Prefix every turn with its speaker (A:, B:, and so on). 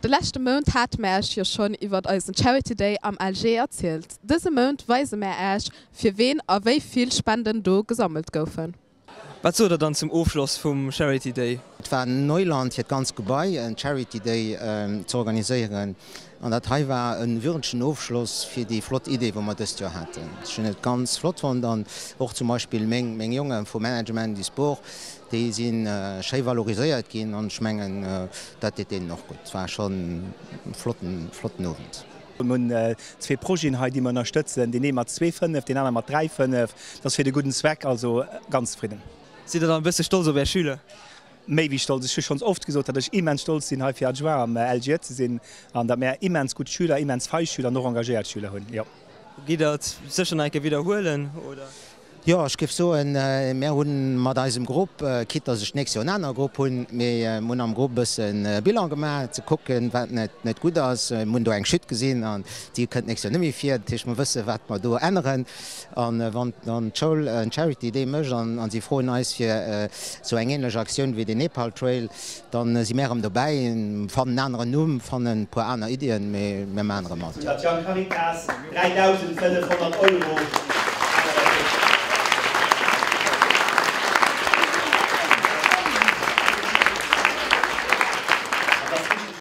A: De leschte Mount hate mär Äech jo schonn iwwert eisen Charity Day am LG erzielt. Dëse Mount weise mär Äech, fir ween a wéi vill Spenden do gesammelt goufen.
B: Wat sot der dann zum Ofschloss vum Charity Day?
C: Et war Neuland fir d'ganz Gebai en Charity Day ze organiséieren an dat hei war e würdegen Ofschloss fir déi flott Idee wou mer dëst Joer haten. Ech hunn et ganz flott fonnt an och zum Beispill meng meng Jonge vum Management du Sport, déi si schéi valoriséiert ginn an ech mengen dat deet deenen och gutt. Et war schonn e flotten flotten Owend.
D: Mir hunn zwee Projeten hei, déi mer ënnerstëtzen, deen ee mat 2,5, deen aner mat 3,5. Dat ass fir de gudden Zweck, also ganz zefridden.
B: Sidd Der dann e bësse stolz op Är Schüler?
D: Méi wéi stolz. Ech hu schonns oft gesot, datt ech immens stolz sinn, hei fir Adjoint am LGE ze sinn an datt mär immens gutt Schüler, immens fei Schüler an och engagéiert Schüler hunn, jo.
B: Gitt Der et sécher nach eng Kéier widderhuelen, oder?
C: Jo, ech géif soen, mär hu mat eisem Grupp, quitte datt ech d'nächst Joer en anere Grupp hunn, mee mir hunn am Grupp e bësse Bilan gemaach, ze kucken, wat net gutt ass. Mir hunn do eng Chute gesinn an déi kënnt d'nächst Joer net méi vir. Dat heescht, mir wësse wat mer do änneren. A wann dann d'Schoul en Charity Day mécht an si froen eis fir esou eng änlech Aktioun wéi den Nepal Trail, Dann si mär erëm dobäi, fannen en aneren Numm, fannen e puer aner Iddien, mee mir maachen erëm mat.
D: Fundatioun Caritas, 3.500 Euro.